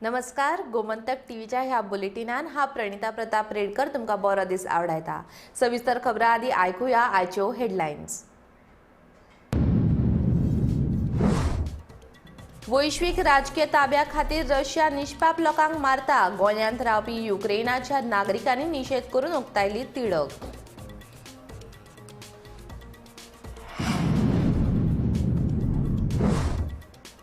नमस्कार, गोमंतक टीव्हीच्या ह्या बुलेटिनान हा प्रणिता प्रताप रेडकर तुमकां बरो दीस आवडायता. सविस्तर खबरां आदी आयकुया आयच्यो हेडलायन्स. वैश्वीक राजकीय ताब्या खातीर रशिया निष्पाप लोकांक मारता. गोंयांत रावपी युक्रेनाच्या नागरिकांनी निशेध करून उक्तायली तिडक.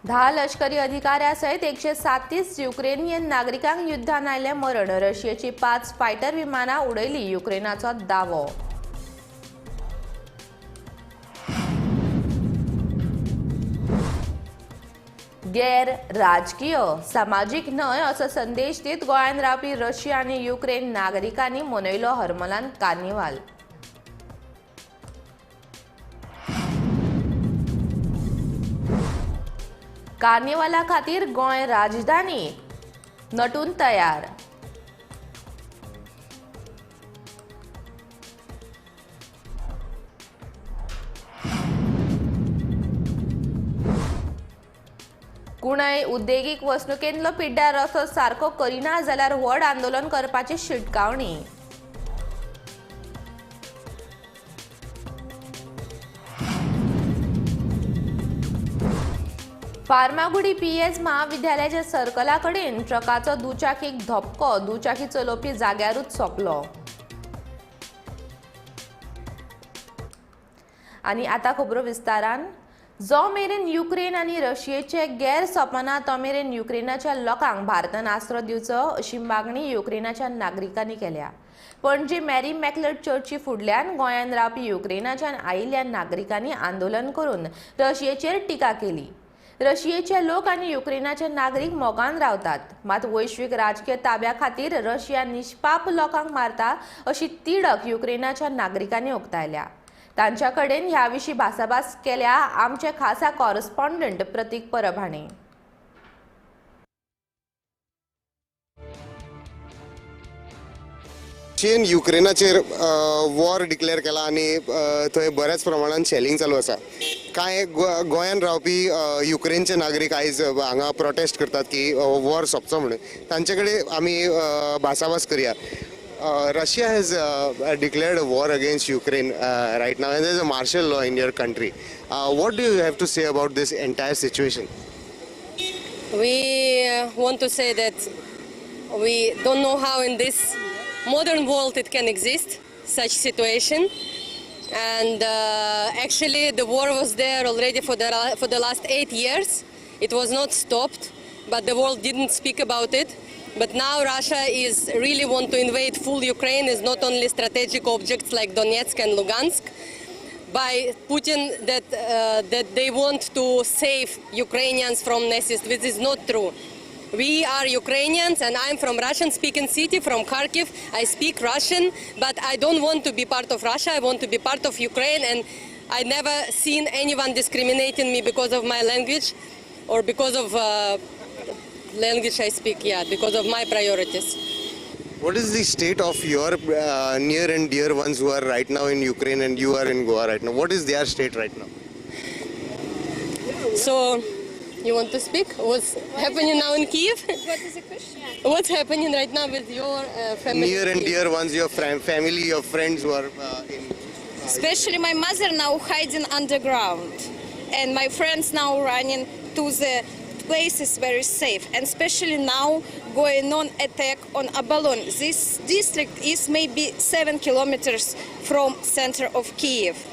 धा लष्करी अधिकाऱ्या सयत 137 युक्रेनियन नागरिकांक युद्धान आयलें मरण. रशियेची 5 फायटर विमानां उडयली युक्रेनाचो दावो. गैर राजकीय सामाजीक न्हय असो संदेश दीत गोंयांत रावपी रशिया आनी युक्रेन नागरिकांनी मनयलो हरमलान कार्निवाल. कार्निवाला खातीर गोंय राजधानी नटून तयार. कुणय उद्देगीक वसणुकेंतलो पिड्ड्यार रस्तो सारको करिना जाल्यार व्हड आंदोलन करपाची शिटकावणी. फार्मागुडी पीएस महाविद्यालयाच्या सर्कला कडेन ट्रकाचो दुचाकीक धपको. दुचाकी चलोवपी जाग्यारूच सोंपलो. आनी आतां खबरो विस्तारान. जो मेरेन युक्रेन आनी रशियेचे गैर सोंपना तो मेरेन युक्रेनाच्या लोकांक भारतान आसरो दिवचो अशी मागणी युक्रेनाच्या नागरिकांनी केल्या. पणजी मॅरी मॅकलड चर्ची फुडल्यान गोंयांत रावपी युक्रेनाच्यान आयिल्ल्या नागरिकांनी आंदोलन करून रशियेचेर टिका केली. रशियेचे लोक आनी युक्रेनाचे नागरीक मोगान रावतात, मात वैश्वीक राजकीय ताब्या खातीर रशिया निष्पाप लोकांक मारता अशी तिडक युक्रेनाच्या नागरिकांनी उक्तायल्या. तांच्या कडेन ह्या विशीं भासाभास केल्या आमचे खासा कॉरस्पॉन्डंट प्रतीक परब हांणी. रशियेन युक्रेनाचेर वॉर डिक्लेअर केला आनी थंय बऱ्याच प्रमाणान शेलिंग चालू आसा. कांय गोंयांत रावपी युक्रेनचे नागरीक आयज हांगा प्रोटेस्ट करतात की वॉर सोंपचो म्हणून. तांचे कडेन आमी भासाभास करया. Russia has declared a war against Ukraine right now, and there is a martial law in your country. What do you have to say about this entire situation? We want to say that we don't know how in this modern world it can exist, such situation. And actually the war was there already for the last 8 years. It was not stopped, but the world didn't speak about it. But now Russia is really want to invade full Ukraine, is not only strategic objects like Donetsk and Lugansk. By Putin that they want to save Ukrainians from Nazis, which is not true. We are Ukrainians, and I'm from Russian-speaking city, from Kharkiv. I speak Russian, but I don't want to be part of Russia. I want to be part of Ukraine, and I never seen anyone discriminating me because of my language or because of language I speak, yeah, because of my priorities. What is the state of your near and dear ones who are right now in Ukraine and you are in Goa right now? What is their state right now? So, you want to speak? What's happening now in Kiev? What is the question? What's happening right now with your family? Near and dear ones, your family, your friends who are in... Especially my mother now hiding underground. And my friends now running to the places very safe. And especially now going on attack on Abalon. This district is maybe 7 kilometers from center of Kiev.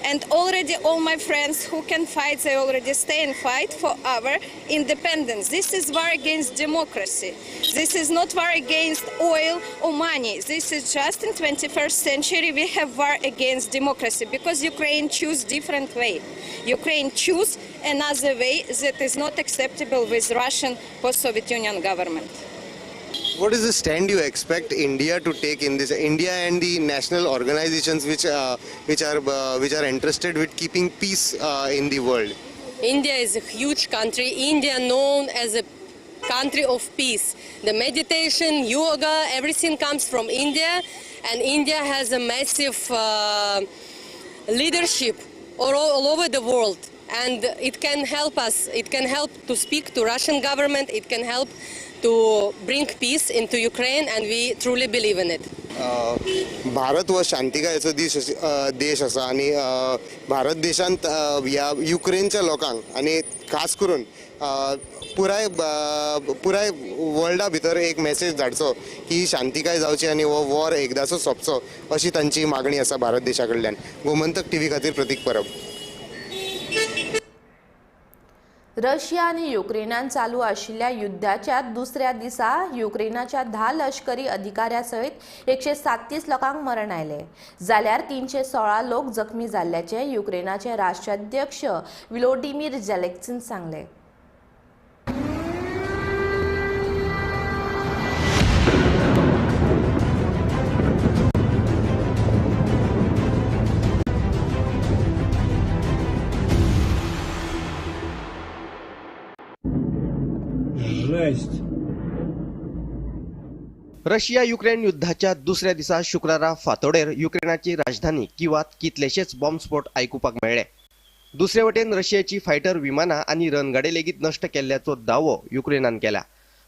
And already all my friends who can fight, they already stay and fight for our independence. This is war against democracy. This is not war against oil or money. This is just in 21st century we have war against democracy because Ukraine choose different way. Ukraine choose another way that is not acceptable with Russian post-Soviet Union government. What is the stand you expect India to take in this? India and the national organizations which are interested with keeping peace in the world. India is a huge country. India known as a country of peace. The meditation, yoga, everything comes from India, and India has a massive leadership all over the world. And it can help us. It can help to speak to Russian government. It can help to bring peace into Ukraine, and we truly believe in it. Bharat हो शांतिकायेचो देश आसा आनी भारत देशांत ह्या युक्रेनच्या लोकांक आनी खास करून पुराय पुराय वर्ल्डा भितर एक मेसेज धाडचो की शांतिकाय जावची आनी हो वॉर एकदांचो सोंपचो अशी तांची मागणी आसा भारत देशा कडल्यान. गोमंतक टीव्ही खातीर प्रतीक परब. रशिया आनी युक्रेनान चालू आशिल्ल्या युद्धाच्या दुसऱ्या दिसा युक्रेनाच्या 10 लष्करी अधिकाऱ्या सयत 137 लोकांक मरण आयलें, जाल्यार 316 लोक जखमी जाल्ल्याचें युक्रेनाचे राष्ट्राध्यक्ष व्लोडिमीर झेलेन्स्कीन सांगलें. रशिया युक्रेन युद्धाच्या दुसऱ्या दिसा शुक्रारा फातोडेर युक्रेनाची राजधानी किवात कितलेशेच बॉम्बस्फोट आयकुपाक मेळ्ळे. दुसरे वटेन रशियाची फायटर विमानां आनी रणगाडे लेगीत नश्ट केल्ल्याचो दावो युक्रेनान केला.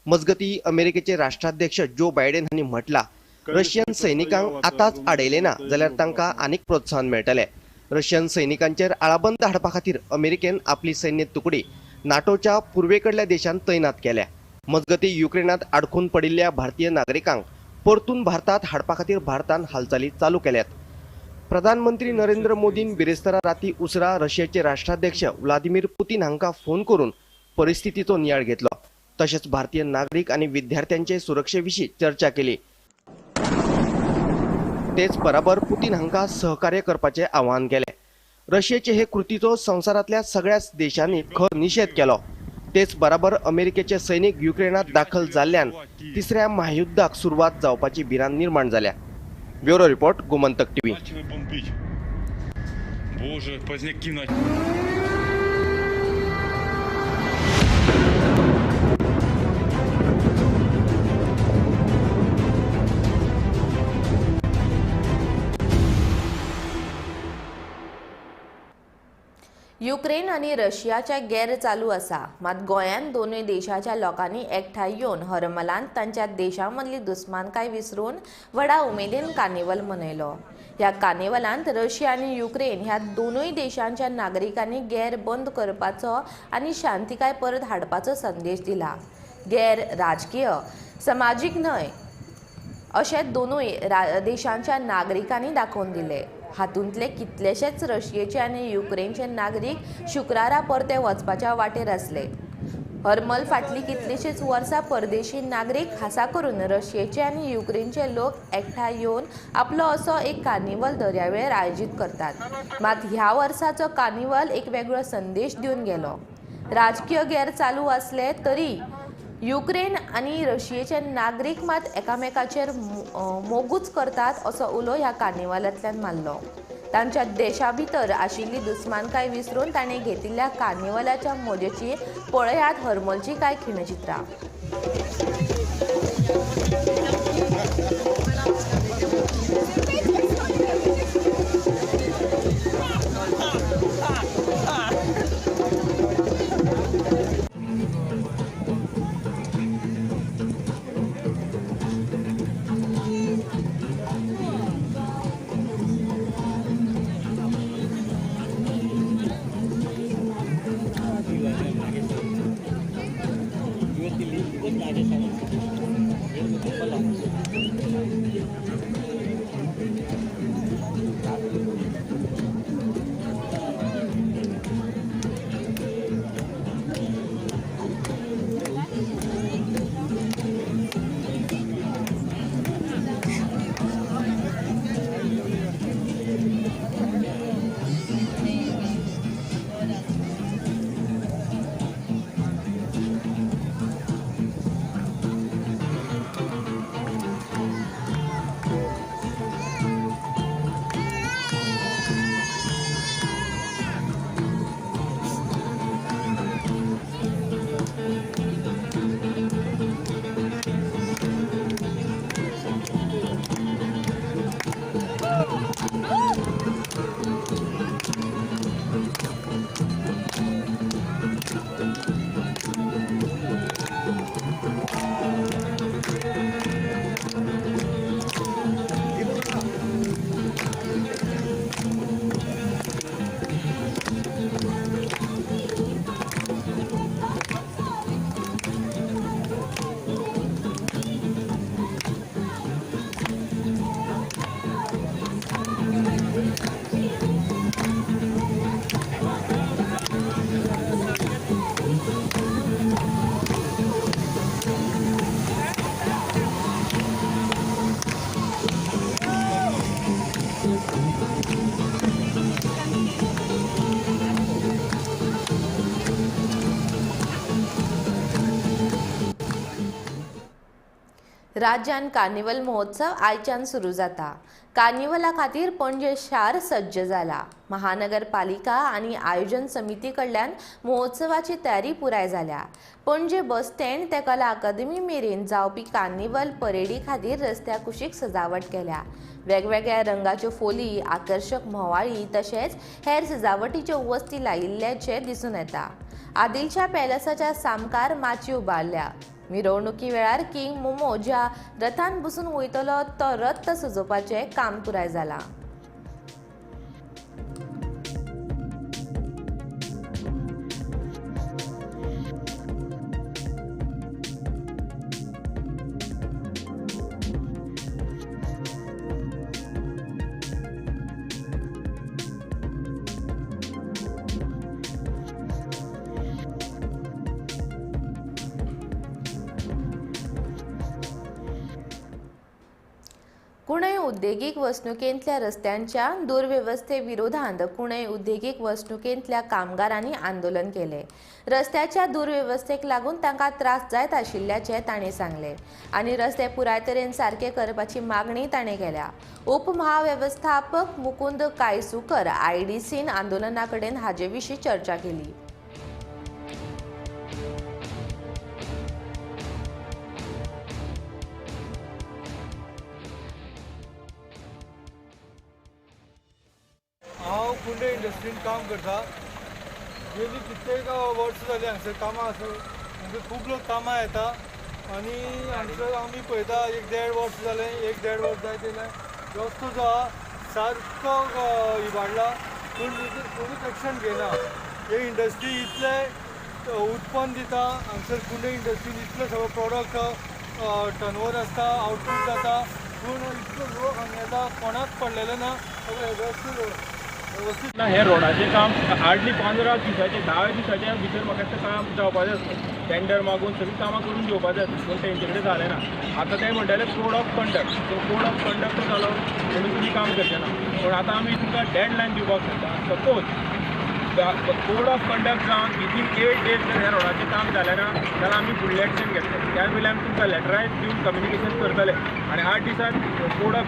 मजगती अमेरिकेचे राष्ट्राध्यक्ष जो बायडेन हांणी म्हटला, रशियन सैनिकांक आतांच आडयले ना जाल्यार तांकां आनीक प्रोत्साहन मेळटलें. रशियन सैनिकांचेर आळाबंद हाडपा खातीर अमेरिकेन आपली सैन्य तुकडी नाटोच्या पूर्वेकडल्या देशांत तैनात केल्या. मजगती युक्रेनात आडखून पडिल्ल्या भारतीय नागरिकांक परतून भारतात हाडपा खातीर भारतान हालचाली चालू केल्यात. प्रधानमंत्री नरेंद्र मोदीन बिरेस्तारा राती उसरा रशियाचे राष्ट्राध्यक्ष व्लादिमीर पुतीन हांकां फोन करून परिस्थितीचो नियाळ घेतलो. तशेंच भारतीय नागरीक आनी विद्यार्थ्यांचे सुरक्षे विशीं चर्चा केली. तेच बराबर पुतीन हांकां सहकार्य करपाचें आवाहन केलें. रशियेचे हे कृतीचो संवसारांतल्या सगळ्याच देशांनी खर निशेध केलो. तेच बराबर अमेरिकेचे सैनिक युक्रेनात दाखल जाल्ल्यान तिसऱ्या महायुद्धाक सुरवात जावपाची भिरांत निर्माण जाल्या. Bureau report, Gomantak TV. Ukraine आनी रशियाच्या गैर चालू आसा, मात गोंयांत दोनूय देशाच्या लोकांनी एकठांय येवन हरमलांत तांच्या देशां मदली दुस्मानकाय विसरून व्हडा उमेदीन कार्निवल मनयलो. ह्या कार्निवलांत रशिया आनी युक्रेन ह्या दोनूय देशांच्या नागरिकांनी गैर बंद करपाचो आनी शांतिकाय परत हाडपाचो संदेश दिला. गैर राजकीय समाजीक न्हय अशें दोनूय देशांच्या नागरिकांनी दाखोवन दिलें. हातूंतले कितलेशेच रशियेचे आनी युक्रेनचे नागरीक शुक्रारा परते वचपाच्या वाटेर आसले. हरमल फाटलीं कितलींशींच वर्सां परदेशी नागरीक खासा करून रशियेचे आनी युक्रेनचे लोक एकठांय येवन आपलो असो एक कार्निवल दर्यावेळेर आयोजीत करतात. मात ह्या वर्साचो कार्निवल एक वेगळो संदेश दिवन गेलो. राजकीय गैर चालू आसले तरी युक्रेन आनी रशियेचे नागरीक मात एकामेकाचेर मोगूच करतात असो उलो ह्या कार्निवालांतल्यान मारलो. तांच्या देशा भितर आशिल्ली दुस्मानकाय विसरून ताणें घेतिल्ल्या कार्निवालाच्या मोजेची पळयात हरमलची कांय खिणचित्रां. राज्यान कार्निवल महोत्सव आयच्यान सुरू जाता. कार्निवला खातीर पणजे शार सज्ज जाला. महानगरपालिका आनी आयोजन समिती कडल्यान महोत्सवाची तयारी पुराय जाल्या. पणजे बस स्टँड ते कला अकादमी मेरेन जावपी कार्निवल परेडी खातीर रस्त्या कुशीक सजावट केल्या. वेगवेगळ्या रंगाच्यो फोली, आकर्शक म्होवाळी तशेंच हेर सजावटीच्यो वस्ती लायिल्ल्याचें दिसून येता. आदिलशा पॅलसाच्या सामकार माची उबारल्या. मिरवणुकी वेळार किंग मोमो ज्या रथान बसून वयतलो तो रथ सजोवपाचें काम पुराय जालां. कुणय उद्देगीक वसणुकेंतल्या रस्त्यांच्या दुर्वेवस्थे विरोधांत कुणय उद्देगीक वसणुकेंतल्या कामगारांनी आंदोलन केलें. रस्त्याच्या दुर्वेवस्थेक लागून तांकां त्रास जायत आशिल्ल्याचें तांणी सांगलें आनी रस्ते पुराय तरेन सारके करपाची मागणी ताणें केल्या. उपमहावेवस्थापक मुकुंद कायसुकर आयडीसीन आंदोलना कडेन हाजे विशीं चर्चा केली. हांव कुंडे इंडस्ट्रीन काम करता. गेली कित्येक वर्सां जालीं हांगसर कामां आसा. हांगसर खूब लोक कामां येता आनी हांगसर आमी पळयता 1-1.5 वर्स जालें, 1-1.5 वर्स जायत येयलें. रस्तो जो आहा सारको इबाडला, पूण कोणूच एक्शन घेयना. हे इंडस्ट्री इतलें उत्पन्न दिता, हांगसर कुंडे इंडस्ट्रीन इतलो सगळो प्रोडक्ट टर्नओवर आसता, आवटपूट जाता, पूण इतलो लोक हांगा येता, कोणाक पडलेलो ना. सगळे रस्तो ना हे रोडाचें काम हार्डली 15 दिसाचें 10 दिसाच्या भितर म्हाका तें काम जावपाचें आसता. टेंडर मागून सगळीं कामां करून घेवपाचें आसता, पूण तेंचे कडेन जालें ना. आतां ते म्हणटाले code of conduct, so code of conduct जालो म्हणून तुमी काम करचें ना. पूण आतां आमी तुमकां डेड लायन दिवपाक सोदता. सपोज कोड ऑफ कंडक्ट जावन विदीन 8 डेज जर ह्या रोडाचें काम जालें ना जाल्यार आमी फुडलें एक्शन घेतले. त्या पयलीं आमी तुमकां लेटराय दिवन कम्युनिकेशन करतले आनी 8 दिसान code of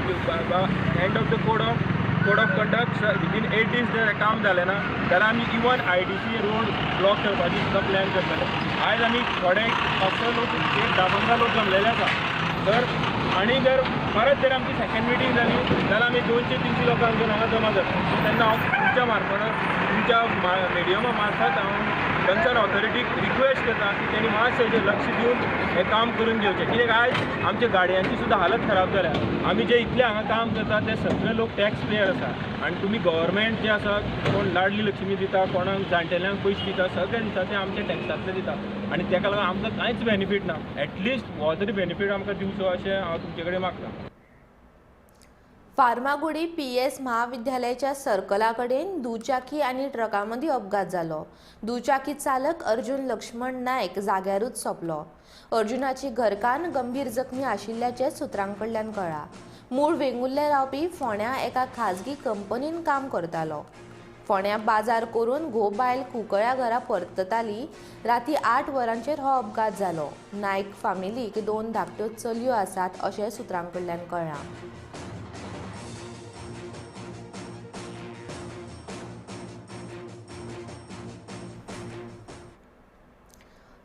end of the code of conduct within 8 days जर काम जालें ना जाल्यार आमी इवन IDC road block करपाची सुद्दां प्लॅन करतले. आयज आमी थोडे 500 लोक, 10-15 लोक जमलेले आसा. तर आनी जर परत जर आमची सेकंड मिटींग जाली जाल्यार आमी 200-300 लोकांक घेवन हांगा जमा जाता. सो तेन्ना हांव तुमच्या मार्फत, तुमच्या मिडियमा मार्फत हांव कन्सर्न ऑथॉरिटीक रिक्वेस्ट करता की तेणी मातशें लक्ष दिवन हें काम करून घेवचें. कित्याक आयज आमच्या गाडयांची सुद्दां हालत खराब जाल्या. आमी जे इतले हांगा काम करता ते सगळे लोक टॅक्स पेयर आसा आनी तुमी गव्हर्मेंट जे आसा, कोण लाडली लक्ष्मी दिता, कोणाक जाणटेल्यांक पयशे दिता, सगळे दिता ते आमच्या टॅक्सांतले दिता आनी तेका लागून आमकां कांयच बेनिफीट ना. एटलिस्ट हो तरी बेनिफीट आमकां दिवचो अशें हांव तुमचे कडेन मागता. फार्मागुडी PS महाविद्यालयाच्या सर्कला कडेन दुचाकी आनी ट्रका मदीं अपघात जालो. दुचाकी चालक अर्जुन लक्ष्मण नायक जाग्यारूच सोंपलो. अर्जुनाची घरकान्न गंभीर जखमी आशिल्ल्याचें सुत्रां कडल्यान कळ्ळां. मूळ वेंगुर्ले रावपी फोंड्या एका खाजगी कंपनीन काम करतालो. फोंड्या बाजार करून घोव बायल कुंकळ्या घरा परतताली. राती 8 वरांचेर हो अपघात जालो. नायक फामिलीक 2 धाकट्यो चलयो आसात अशें सुत्रां कडल्यान कळ्ळां.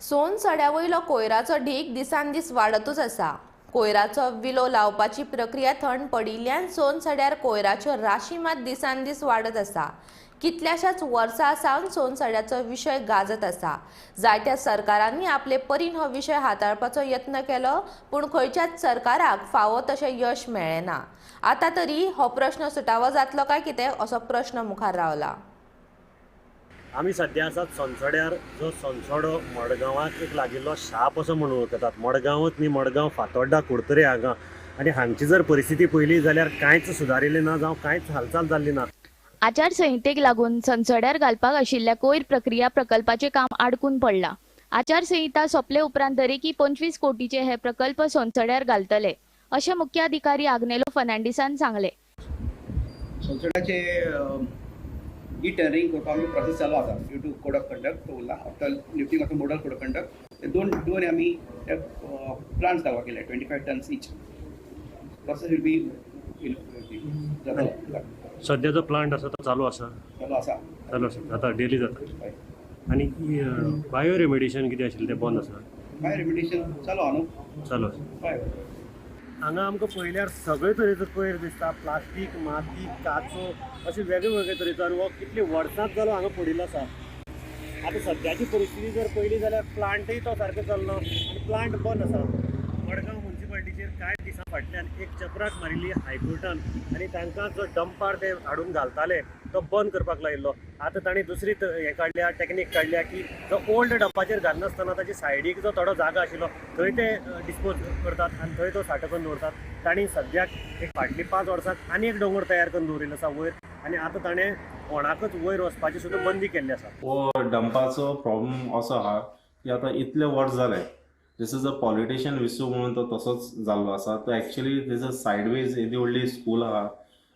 सोन सड्या वयलो कोयराचो ढीग दिसान दीस वाडतूच आसा. कोयराचो विलो लावपाची प्रक्रिया थंड पडिल्ल्यान सोन सड्यार कोयराच्यो राशी मात दिसान दीस वाडत आसा. कितल्याशाच वर्सां सावन सोन सड्याचो विशय गाजत आसा. जायत्या सरकारांनी आपले परीन हो विशय हाताळपाचो यत्न केलो, पूण खंयच्याच सरकाराक फावो तशें यश मेळ्ळें ना. आतां तरी हो प्रश्न सुटावो जातलो काय कितें असो प्रश्न मुखार रावला. आमी सद्या आसात सोनसड्यार, जो सोनसडो मडगांवाक एक लागिल्लो शाप असो म्हणून वळखतात. मडगांवच न्ही, मडगांव, फातोड्डा, कुडतरे हांगा आनी हांगची जर परिस्थिती पळयली जाल्यार कांयच सुदारिल्लें ना, जावं कांयच हालचाल जाल्ली ना. आचारसंहितेक लागून सनसड्यार घालपाक आशिल्ल्या कोयर प्रक्रिया प्रकल्पाचें काम आडकून पडलां. आचारसंहिता सोंपले उपरांत दरेकी 25 कोटीचे हे प्रकल्प सोनसड्यार घालतले अशें मुख्याधिकारी आग्नेलो फर्नांडीसान सांगलें. सोनसड्याचे ई टेंडरिंग करपा आमचो प्रोसेस चालू आसा due to code of conduct तो उरला after lifting of model code of conduct. ते दोन दोन आमी प्लांट्स घालपाक केले, 25 tons each. Process will be जाता. सध्या जो प्लांट आसा तो चालू आसा? चालू आसा. चालू आसा, जाता, डेली जाता. आनी बायो रेमेडिएशन कितें आशिल्लें तें बंद आसा? बायो रेमिडिएशन चालू आहा न्हू. चालू आसा. हय. हांगा आमकां पळयल्यार सगळे तरेचो कोयर दिसता, प्लास्टीक, माती, काचो, अशे वेगळे वेगळे तरेचो. आनी हो कितले वर्सांच जालो हांगा पडिल्लो आसा. आतां सद्याची परिस्थिती जर पळयली जाल्यार प्लांटय तो सारको चलना आनी प्लांट बंद आसा. मडगांव मुन्सिपालिटीचेर कांय दिसां फाटल्यान एक चपराक मारिल्ली हायकोर्टान आनी तांकां जो डंपार ते हाडून घालताले तो बंद करपाक लायिल्लो. आतां तांणी दुसरी हें काडल्या, टॅक्नीक काडल्या की जो ओल्ड डंपाचेर घालनासतना ताची सायडीक जो थोडो जागा आशिल्लो थंय ते डिस्पोज करतात आनी थंय तो सांठो करून दवरतात. तांणी सद्याक एक फाटलीं 5 वर्सां आनी एक दोंगर तयार करून दवरिल्लो आसा वयर आनी आतां ताणें कोणाकच वयर वचपाची सुद्दां बंदी केल्ली आसा. हो डंपाचो प्रॉब्लम असो आहा की आतां इतले वर्स जाले, this is a politician विसू म्हणून तो तसोच जाल्लो आसा. तो एक्चुली तेजो सायडवेज येदी व्हडली स्कूल आहा,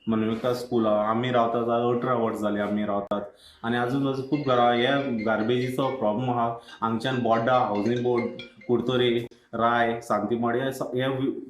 मनविका स्कूल आहा. आमी रावतात, 18 वर्स जाली आमी रावतात आनी आजून बाजू खूब घरां. हे गार्बेजीचो प्रॉब्लम आहा. हांगच्यान बोड्डा हावजींग बोर्ड, कुडतरी, राय, सांतीमाड, हे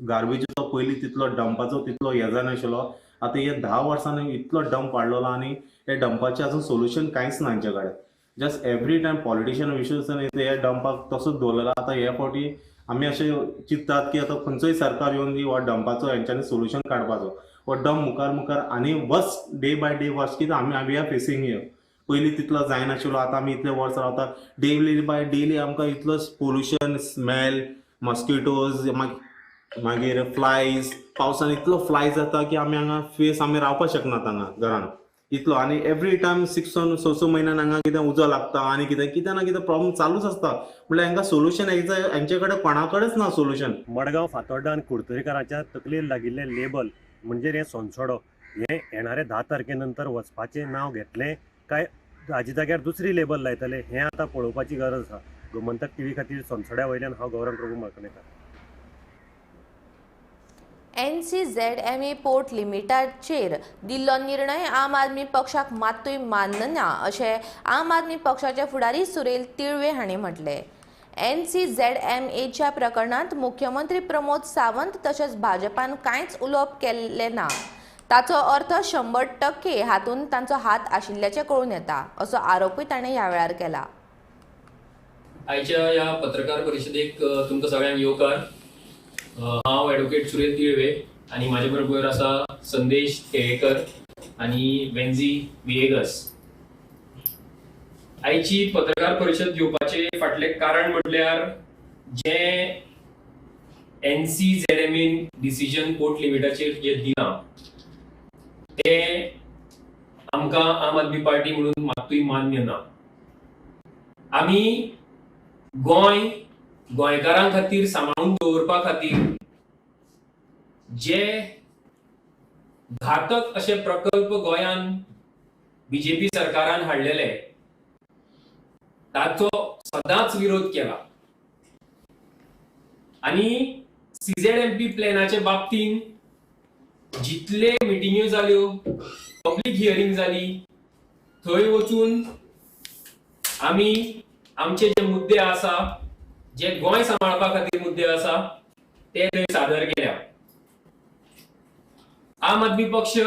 गार्बेजीचो पयलीं तितलो डंपाचो तितलो हे जायनाशिल्लो. आतां हे 10 वर्सांनी इतलो डंप वाडलेलो आनी हे डंपाचें अजून सोल्युशन कांयच ना हेंचे कडेन. Just every time politician issues हे डंपाक तसोच दवरलेलो. आतां हे फावटी आमी अशें चिंततात की आतां खंयचोय सरकार येवन हो डंपाचो हेंच्यांनी सोल्युशन काडपाचो. हो डंप मुखार मुखार आनी worse, day by day worse. कित्याक आमी we are facing here. पयलीं तितलो जायनाशिल्लो, आतां आमी इतले वर्स रावतात, डेली बाय डेली आमकां इतलो पोल्युशन, स्मेल, मॉस्किटोज, मागीर फ्लायज. पावसान इतलो फ्लाय जाता की आमी हांगा फेस आमी रावपाक शकनात हांगा घरान इतलो. आनी एवरी टायम सिक्स स स म्हयन्यान हांगा कितें उजो लागता आनी कितें कितें ना कितें प्रॉब्लम चालूच आसता. म्हणल्यार हांकां सोल्युशन हेंचे कडेन कोणा कडेच ना सोल्युशन. मडगांव, फातोड्डा आनी कुडतरीकारांच्या तकलेर लागिल्लें लेबल म्हणजे हें सोनसडो हें येणारे 10 तारखे नंतर वचपाचें नांव घेतलें काय हाजे जाग्यार दुसरी लेबल लायतले, हें आतां पळोवपाची गरज आसा. गोमंतक टीव्ही खातीर सोनसड्या वयल्यान हांव गौरंग प्रभू मळकणेकर. एनसीझेडएमए पोर्ट लिमिटेडचेर दिल्लो निर्णय आम आदमी पक्षाक मात्तूय मान्य ना, अशें आम आदमी पक्षाचे फुडारी सुरेल तिळवे हांणी म्हटलें. एनसीझेडएमएच्या प्रकरणांत मुख्यमंत्री प्रमोद सावंत तशेंच भाजपान कांयच उलोवप केल्लें ना. ताचो अर्थ 100% हातूंत तांचो हात आशिल्ल्याचें कळून येता, असो आरोपूय ताणें ह्या वेळार केला. आयच्या ह्या पत्रकार परिशदेक तुमकां सगळ्यांक येवकार. हांव एडवोकेट सुरेल तिळवे आनी म्हाजे बरोबर आसा संदेश केळेकर आनी वेन्झी विएगस. आयची पत्रकार परिशद घेवपाचे फाटलें कारण म्हटल्यार जें एनसीझेडएमएन डिसिजन पोर्ट लिमिटाचेर जें दिलां तें आमकां आम आदमी पार्टी म्हणून मात्तूय मान्य ना. आमी गोंय गोंयकारां खातीर सांबाळून दवरपा खातीर जे घातक अशे प्रकल्प गोंयान बीजेपी सरकारान हाडलेले ताचो सदांच विरोध केला आनी सीझेडएमपी प्लॅनाचे बाबतींत जितले मिटिंग्यो जाल्यो, पब्लीक हियरींग जाली, थंय वचून आमी आमचे जे मुद्दे आसा, जे गोंय सांबाळपा खातीर मुद्दे आसा, ते थंय सादर केल्या. आम आदमी पक्ष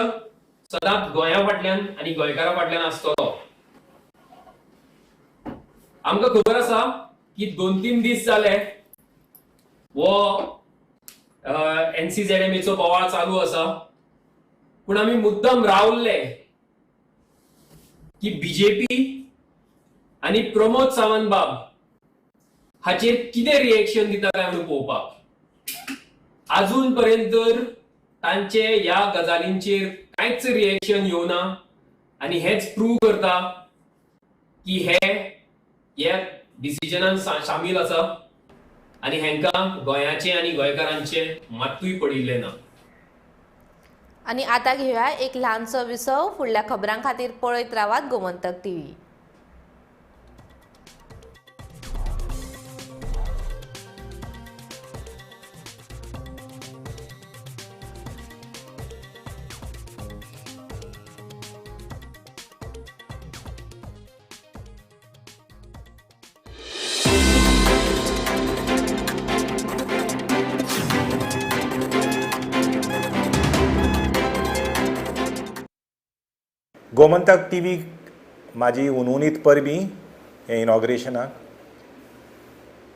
सदांच गोंया फाटल्यान आनी गोंयकारा फाटल्यान आसतलो. आमकां खबर आसा की 2-3 दीस जाले हो एनसीझेडएमएचो बोवाळ चालू आसा, पूण आमी मुद्दम रावल्ले की बीजेपी आनी प्रमोद सावंत बाब हाचेर कितें रिएक्शन दिता काय म्हणून पळोवपाक. अजून पर्यंत तर तांचे ह्या गजालींचेर कांयच रिएक्शन येवना आनी हेच प्रूव करता की हे ह्या डिसिजनान सामील आसा आनी हेंकां गोंयाचें आनी गोंयकारांचें मात्तूय पडिल्लें ना. आनी आतां घेवया एक ल्हानसो विसव. फुडल्या खबरां खातीर पळयत रावात Gomantak TV. Gomantak T V म्हाजी उनउनीत परबीं हे इनॉग्रेशनाक.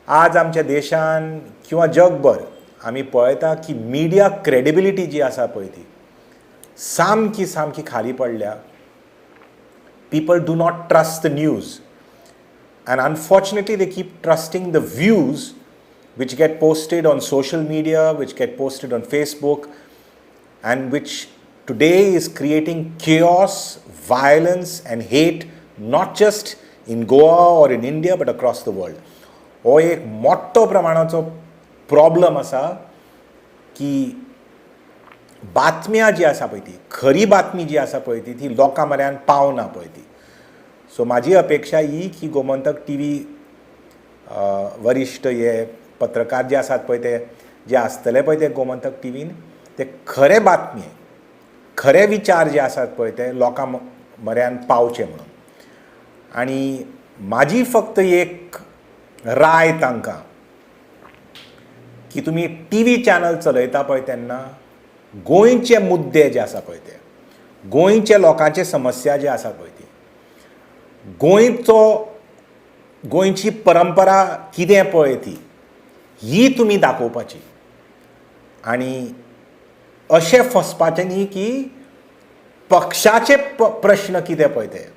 आज आमच्या देशान किंवा जगभर आमी पळयता की मिडिया क्रेडिबिलिटी जी आसा पळय ती सामकी सामकी खाली पडल्या. People do not trust the news and unfortunately they keep trusting the views which get posted on social media, which get posted on Facebook, and which today is creating chaos, violence and hate, not just in Goa or in India but across the world. हो एक मोठो प्रमाणाचो problem आसा की बातम्या जी आसा पळय ती खरी बातमी जी आसा पळय ती ती लोकां म्हऱ्यान पावना पळय ती. सो म्हाजी अपेक्षा ही की गोमंतक टी व्ही वरिश्ठ हे पत्रकार जे आसात पळय ते जे आसतले पळय ते गोमंतक टी व्हीन ते खरे बातमी खरे विचार जे आसात पळय ते लोकां म्हऱ्यान पावचे म्हणून. आनी म्हाजी फक्त एक राय तांकां की तुमी टी व्ही चॅनल चलयता पळय तेन्ना गोंयचे मुद्दे जे आसा पळय ते, गोंयचे लोकांचे समस्या जे आसा पळय ती, गोंयचो गोंयची परंपरा कितें पळय ती ही तुमी दाखोवपाची. आनी अशें फसपाचें न्ही की पक्षाचे प्रश्न कितें पळय ते,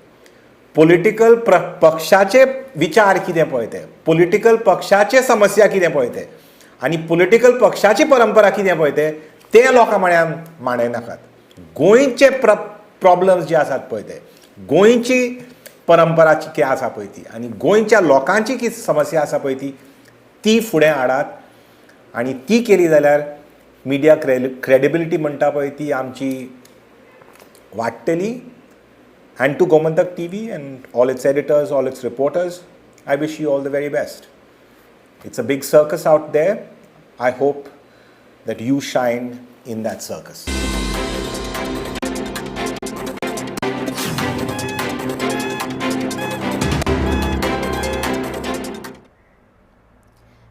पॉलिटिकल पक्षाचे विचार कितें पळय ते, पॉलिटिकल पक्षाचे समस्या कितें पळय ते आनी पॉलिटिकल पक्षाची परंपरा कितें पळय ते ते लोकां म्हऱ्यान मांडयनाकात. गोंयचे प्रॉब्लम्स जे आसात पळय ते, गोंयची परंपरा कितें आसा पळय ती आनी गोंयच्या लोकांची कितें समस्या आसा पळय ती ती फुडें हाडात. आनी ती केली जाल्यार मिडिया क्रेडिबिलिटी म्हणटा पळय ती आमची वाडटली. And to Gomantak TV and all its editors, all its reporters, I wish you all the very best. It's a big circus out there. I hope that you shine in that circus.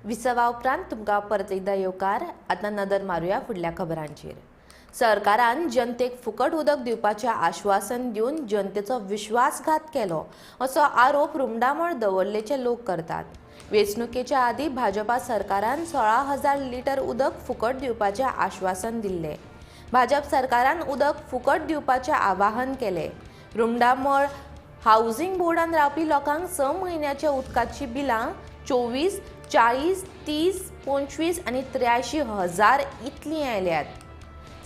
विसवा उपरांत तुमकां परत एकदां येवकार. आतां नदर मारुया फुडल्या खबरांचेर. सरकारान जनतेक फुकट उदक दिवपाचें आश्वासन दिवन जनतेचो विश्वासघात केलो असो आरोप रुमडामळ दवर्लेचे लोक करतात. वेंचणुकेच्या आदीं भाजपा सरकारान 16,000 लिटर उदक फुकट दिवपाचें आश्वासन दिल्लें. भाजप सरकारान उदक फुकट दिवपाचें आवाहन केलें. रुमडामळ हावजींग बोर्डान रावपी लोकांक 6 म्हयन्याच्या उदकाची बिलां 24, 40, 30, 25 आनी 83 हजार इतलीं आयल्यात.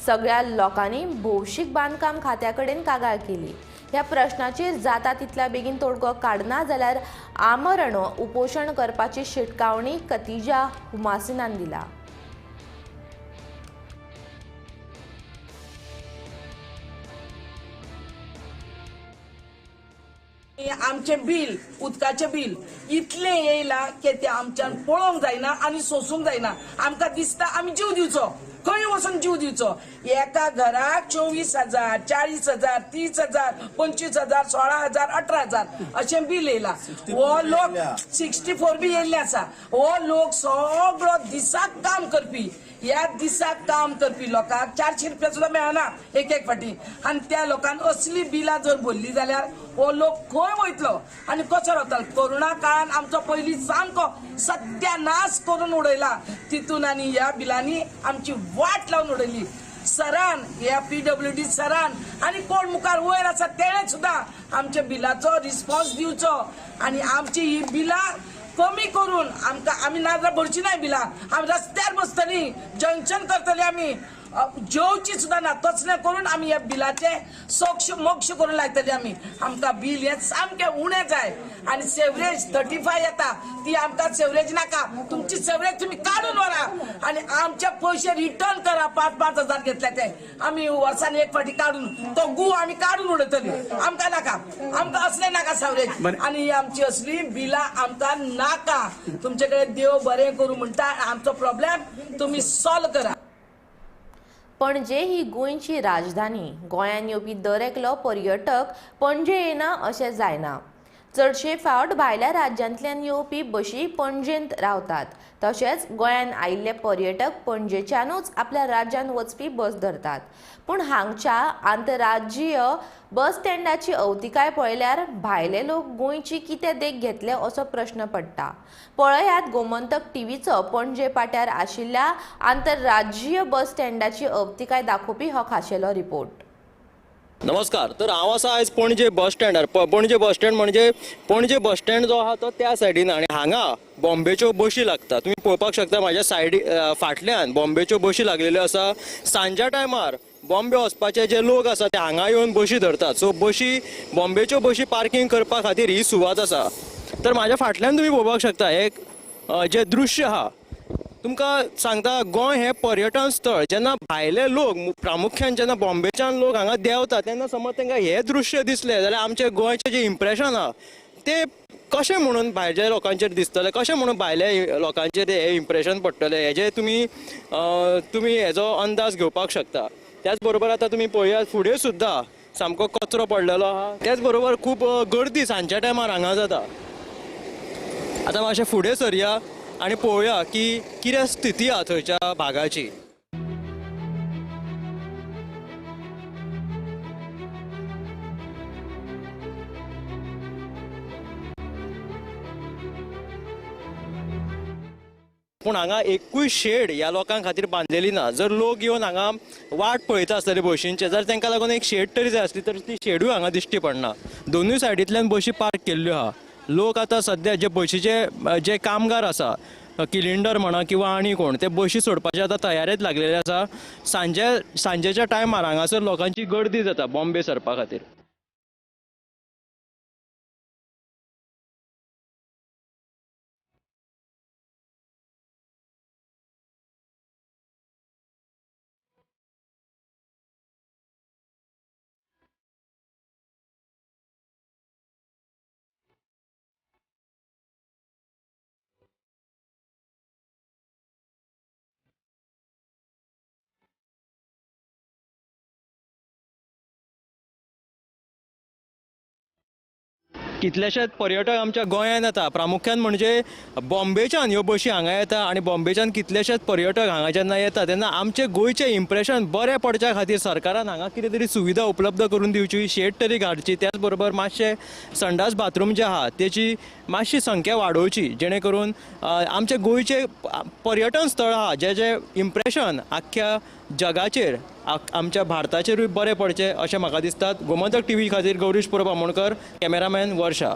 सगळ्या लोकांनी भौशीक बांदकाम खात्या कडेन कागाळ केली. ह्या प्रश्नाचेर जाता तितल्या बेगीन तोडगो काडना जाल्यार आमरण उपोशण करपाची शिटकावणी कतिजा हुमासिनान दिला. आमचें बील, उदकाचें बील इतलें येयलां की तें आमच्यान पळोवंक जायना आनी सोसूंक जायना. आमकां दिसता आमी जीव दिवचो, खंय वचून जीव दिवचो. एका घराक 24,000, 40,000, 30,000, 25,000, 16,000, 18,000 अशें बील येयलां. हो लोक 64 बी येयल्ले आसा. हो लोक सगळो दिसाक काम करपी, ह्या दिसाक काम करपी लोकांक 400 रुपया सुद्दां मेळना एक एक फाटी. आनी त्या लोकांक असली बिलां जर भरली जाल्यार हो लोक खंय वयतलो आनी कसो रावतलो. कोरोना काळान आमचो पयलीं सामको सत्यानाश करून उडयला, तितून आनी ह्या बिलांनी आमची वाट लावन उडयली. सरान, ह्या PWD सरान आनी कोण मुखार वयर आसा तेणें सुद्दां आमच्या बिलाचो रिस्पॉन्स दिवचो आनी आमची ही बिलां कमी करून आमकां, आमी नाजाल्यार भरची नाय बिलां, आमी रस्त्यार बसतली, जंक्शन करतली, आमी जेवची सुद्दां ना. तसलें करून आमी ह्या बिलाचें सोक्ष मोक्ष करून लायतली आमी. आमकां बील हें सामकें उणें जाय. आनी सेवरेज 35 येता ती आमकां सेवरेज नाका. तुमची सेवरेज तुमी काडून व्हरा आनी आमचे पयशे रिटर्न करा. 5-5 हजार घेतले ते आमी वर्सान एक फाटी काडून तो गू आमी काडून उडयतली. आमकां नाका, आमकां असलें नाका सेवरेज. आनी आमची असली बिलां आमकां नाका. तुमचे कडेन देव बरें करूं म्हणटा, आमचो प्रॉब्लेम तुमी सॉल्व करा. पणजे ही गोंयची राजधानी. गोंयांत येवपी दर एकलो पर्यटक पणजे येना अशें जायना. चडशे फावट भायल्या राज्यांतल्यान येवपी बशी पणजेंत रावतात. तशेंच गोंयांत आयिल्ले पर्यटक पणजेच्यानूच आपल्या राज्यांत वचपी बस धरतात. पूण हांगच्या आंतरराज्यीय बस स्टँडाची अवतिकाय पळयल्यार भायले लोक गोंयची कितें देख घेतले असो प्रश्न पडटा. पळयात गोमंतक टीव्हीचो पणजे पाट्यार आशिल्ल्या आंतरराज्यीय बस स्टँडाची अवतिकाय दाखोवपी हो खाशेलो रिपोर्ट. नमस्कार, तर हांव आसा आयज पणजे बस स्टँडार. पणजे बस स्टँड म्हणजे पणजे बस स्टँड जो आहा तो त्या सायडीन आनी हांगा बॉम्बेच्यो बशी लागता. तुमी पळोवपाक शकता म्हाज्या सायडी फाटल्यान बॉम्बेच्यो बशी लागलेल्यो आसा. सांज्या टायमार बॉम्बे वचपाचे जे लोक आसा ते हांगा येवन बशी धरतात. सो बशी बॉम्बेच्यो बशी पार्किंग करपा खातीर ही सुवात आसा. तर म्हाज्या फाटल्यान तुमी पळोवपाक शकता एक जे दृश्य आहा तुमकां सांगता, गोंय हें पर्यटन स्थळ. जेन्ना भायले लोक प्रामुख्यान जेन्ना बॉम्बेच्यान लोक हांगा देंवता तेन्ना समज तांकां हें दृश्य दिसलें जाल्यार आमचें गोंयचें जें इम्प्रेशन आहा तें कशें म्हणून भायल्या लोकांचेर दिसतलें, कशें म्हणून भायल्या लोकांचेर हें इम्प्रेशन पडटलें हेजें तुमी तुमी हेजो अंदाज घेवपाक शकता. त्याच बरोबर आतां तुमी पळयात फुडें सुद्दां सामको कचरो पडलेलो आहा. त्याच बरोबर खूब गर्दी सांजच्या टायमार हांगा जाता. आतां मातशें फुडें सरया आनी पळोवया की कितें स्थिती आहा थंयच्या भागाची. पूण हांगा एकूय शेड ह्या लोकां खातीर बांदलेली ना. जर लोक येवन हांगा वाट पळयता आसतले बशींचे, जर तांकां लागून एक शेड तरी जाय आसली तर ती शेडूय हांगा दिश्टी पडना. दोनूय सायडींतल्यान बशी पार्क केल्ल्यो आहा. लोक आतां सद्या जे बशीचे जे कामगार आसा, किलिंडर म्हणा किंवा आनी कोण, ते बशी सोडपाचे आतां तयारेत लागलेले आसा. सांजेच्या टायमार हांगासर लोकांची गर्दी जाता बॉम्बे सरपा खातीर. कितलेशेच पर्यटक आमच्या गोंयांत येता, प्रामुख्यान म्हणजे बॉम्बेच्यान ह्यो बशी हांगा येता आनी बॉम्बेच्यान कितलेशेच पर्यटक हांगा जेन्ना येता तेन्ना आमचें गोंयचें इम्प्रेशन बरें पडच्या खातीर सरकारान हांगा कितें तरी सुविधा उपलब्ध करून दिवची, शेड तरी घालची. त्याच बरोबर मातशें संडास बाथरूम जे आहा तेची मातशी संख्या वाडोवची, जेणे करून आमचें गोंयचें पर्यटन स्थळ आहा जे जे इम्प्रेशन आख्ख्या जगाचेर आमच्या भारताचेरूय बरें पडचें अशें म्हाका दिसता. गोमंतक टीव्ही खातीर गौरीश परब आमोणकर, कॅमेरामॅन वर्षा.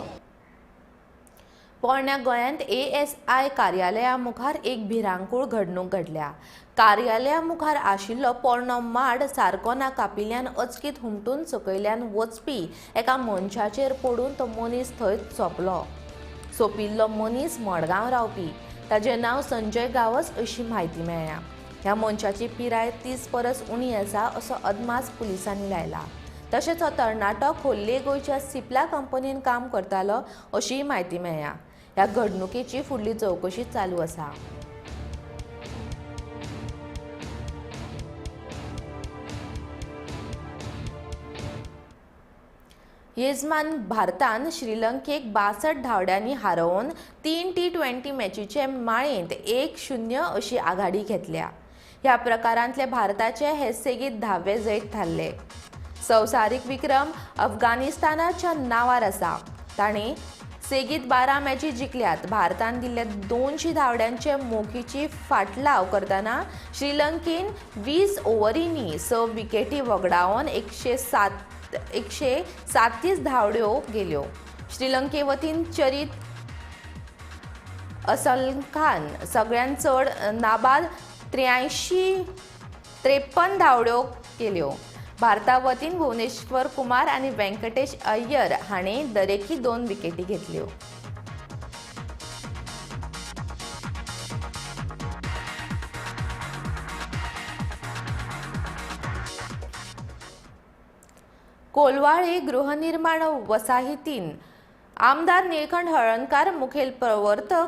पोरण्या गोंयांत ASI कार्यालया मुखार एक भिरांकूळ घडणूक घडल्या. कार्यालया मुखार आशिल्लो पोरणो माड सारको ना कापिल्ल्यान अचकीत हुमटून सकयल्यान वचपी एका मनशाचेर पडून तो मनीस थंयच सोंपलो. सोंपिल्लो मनीस मडगांव रावपी, ताजें नांव संजय गांवस अशी म्हायती मेळ्ळ्या. ह्या मनशाची पिराय 30 परस उणी आसा असो अदमास पुलिसांनी लायला. तशेंच हो तरणाटो खोर्ले गोंयच्या सिप्ला कंपनीन काम करतालो अशीय म्हायती मेळ्ळ्या. ह्या घडणुकेची फुडली चवकशी चालू आसा. येजमान भारतान श्रीलंकेक 62 धांवड्यांनी हारोवन 3 T20 मॅचीचे माळेंत 1-0 अशी आघाडी घेतल्या. ह्या प्रकारांतले भारताचे हे सेगीत 10वे जैत थारले. संवसारीक विक्रम अफगाणिस्तानाच्या नांवार आसा. ताणें सेगीत 12 मॅची जिखल्यात. भारतान दिल्ल्या 200 धांवड्यांचे मोखीची फाटलाव करतना श्रीलंकेन 20 ओव्हरींनी 6 विकेटी वगडावन 137 धांवड्यो गेल्यो. श्रीलंके वतीन चरित असलखान सगळ्यांत चड नाबाद 53 धांवड्यो केल्यो. भारता वतीन भुवनेश्वर कुमार आनी वेंकटेश अय्यर हाणें दरेकी 2 विकेटी घेतल्यो. कोलवाळे गृहनिर्माण वसाहतीन आमदार निळकंठ हळर्णकार मुखेल प्रवर्तक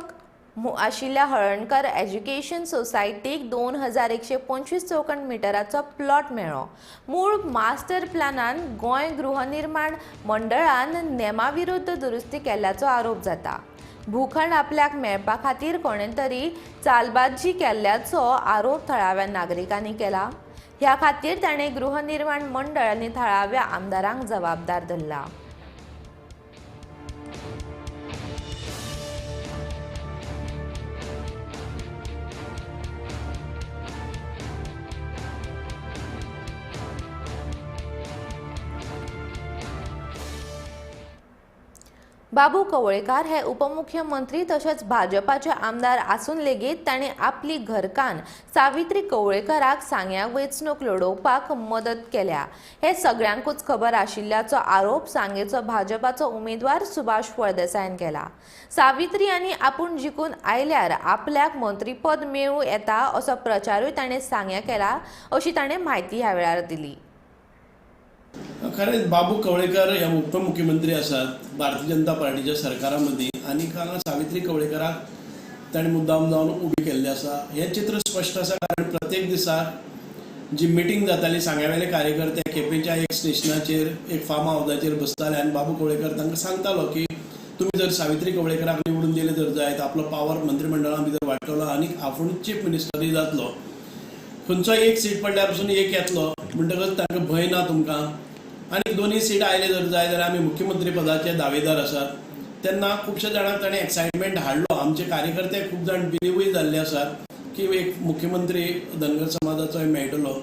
आशिल्ल्या हळणकर एज्युकेशन सोसायटीक 2125 चौखण मिटराचो प्लॉट मेळ्ळो. मूळ मास्टर प्लॅनान गोंय गृहनिर्माण मंडळान नेमाविरुद्ध दुरुस्ती केल्ल्याचो आरोप जाता. भूखंड आपल्याक मेळपा खातीर कोणें तरी चालबाजी केल्ल्याचो आरोप थळाव्या नागरिकांनी केला. ह्या खातीर ताणें गृहनिर्माण मंडळ आनी थळाव्या आमदारांक जबाबदार धरला. बाबू कवळेकार हे उपमुख्यमंत्री तशेंच भाजपाचे आमदार आसून लेगीत तांणी आपली घरकान्न सावित्री कवळेकाराक सांग्या वेंचणूक लडोवपाक मदत केल्या हे सगळ्यांकूच खबर आशिल्ल्याचो आरोप सांगेचो भाजपाचो उमेदवार सुभाष फळदेसायान केला. सावित्री आनी आपूण जिखून आयल्यार आपल्याक मंत्रीपद मेळूं येता असो प्रचारूय ताणें सांग्या केला अशी ताणें म्हायती ह्या वेळार दिली. खरेंच बाबू कवळेकर हे उपमुख्यमंत्री आसात भारतीय जनता पार्टीच्या सरकारा मदीं आनी हांगा सावित्री कवळेकराक ताणें मुद्दाम जावन उबी केल्ली आसा. हें चित्र स्पश्ट आसा कारण प्रत्येक दिसा जी मिटींग जाताली सांग्यावेले कार्यकर्ते केपेंच्या एक स्टेशनाचेर एक फार्म हावजाचेर बसताले आनी बाबू कवळेकर तांकां सांगतालो की तुमी जर सावित्री कवळेकराक निवडून दिले जर जायत आपलो पावर मंत्रिमंडळा भितर वाडटलो आनी आपूण चीफ मिनिस्टरूय जातलो. खंयचो एक सीट पडल्यार पसून एक येतलो म्हणटकच तांकां भंय ना तुमकां आनी दोनूय सीट आयले जर जाय जाल्यार आमी मुख्यमंत्री पदाचे दावेदार आसात. तेन्ना खुबश्या जाणांक ताणें एक्सायटमेंट हाडलो. आमचे कार्यकर्ते खूब जाण बिलिवूय जाल्ले आसात की एक मुख्यमंत्री धनगर समाजाचोय मेळटलो.